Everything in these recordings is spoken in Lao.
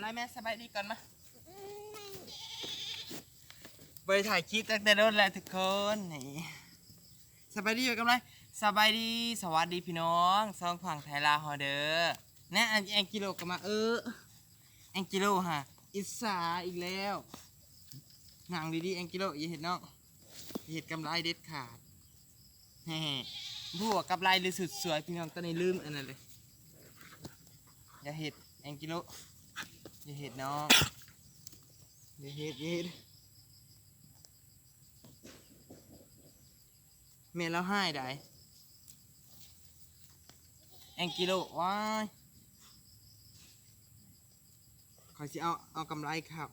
ໄດ້ແມ່ ສະບາຍດີກ່ອນມາ. ບໍ່ໄດ້ຖ່າຍຄລິບຕັ້ງແຕ່ດົນແລ້ວທຸກຄົນ. ນີ້ ສະບາຍດີຢູ່ກັບໄລ. ສະບາຍດີ ສະຫວັດດີພີ່ນ້ອງສອງຝັ່ງໄທລາວເຮົາເດີ. ແນ່ ອັນແອງກິໂລກໍມາ. ເອີ ແອງກິໂລຫາອິດສາອີກແລ້ວ. ນັ່ງດີໆ ແອງກິໂລ ຢ່າເຮັດນ້ອງ ເຮັດກຳໄລເດັດຂາດ. ແຮະ ບໍ່ຮູ້ວ່າກຳໄລຫຼືສຸດສວຍພີ່ນ້ອງ. ຕອນນີ້ລືມອັນນັ້ນເລີຍ. ຢ່າເຮັດແອງກິໂລ ຢ່າເຮັດນ້ອງ ຢ່າເຮັດ ຢ່າເຮັດ. ແມ່ລາວຮ້າຍໃດ ແອງກິໂລ. ວ້າຍ ຂ້ອຍຊິເອົາ ເອົາກຳໄລເຂົ້າ.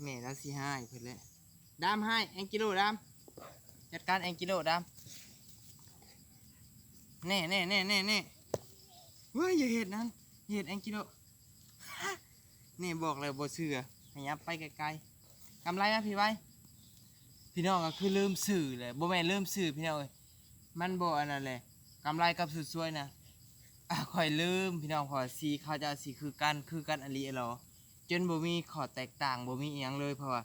ແມ່ລາວຊິຮ້າຍເພິ່ນແຫຼະ. ດຳ ຮ້າຍແອງກິໂລ ດຳ. ຈັດການແອງກິໂລ ດຳ. ແນ່ໆໆໆໆ. ເວີ້ຍ ຢ່າເຮັດນັ້ນ ຢ່າເຮັດແອງກິໂລ. ແນ່ ບອກແລ້ວບໍ່ເຊື່ອ ໃຫ້ຫຍັບໄປໄກໆ. ກຳໄລມາພີ້ໄວ. ພີ່ນ້ອງກໍຄືລືມຊື່ແຫຼະ. ບໍ່ແມ່ນລືມຊື່ພີ່ນ້ອງເອີຍ ມັນບໍ່ອັນນັ້ນແຫຼະ. ກຳໄລກັບສຸດສວຍນະ ອາ ຂ້ອຍລືມພີ່ນ້ອງ ເພາະວ່າສີເຂົາເຈົ້າຊິຄືກັນ ຄືກັນອີ່ຫຼີເອຫຼໍ ຈົນບໍ່ມີຂໍ້ແຕກຕ່າງ ບໍ່ມີອີ່ຫຍັງເລີຍ. ເພາະວ່າ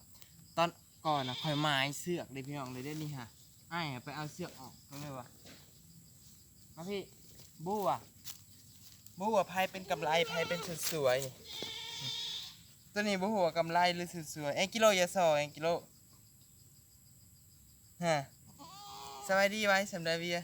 ຕອນກ່ອນນະ ຂ້ອຍໝາຍເຊືອກເດ້ພີ່ນ້ອງເດີ. ດຽວນີ້ຫາ ອ້າຍໄປເອົາເຊືອກອອກເລີຍວ່າ ມາພີ້. ບໍ່ຮູ້ວ່າ ບໍ່ຮູ້ວ່າໃຜເປັນກຳໄລ ໃຜເປັນສຸດສວຍ. ໂຕນີ້ບໍ່ຮູ້ວ່າກຳໄລຫຼືສຸດສວຍ. ແອງກິໂລ ຢ່າສໍ່ ແອງກິໂລ. ຮະ ສະບາຍດີໄວ ສຳໄດເວຍ.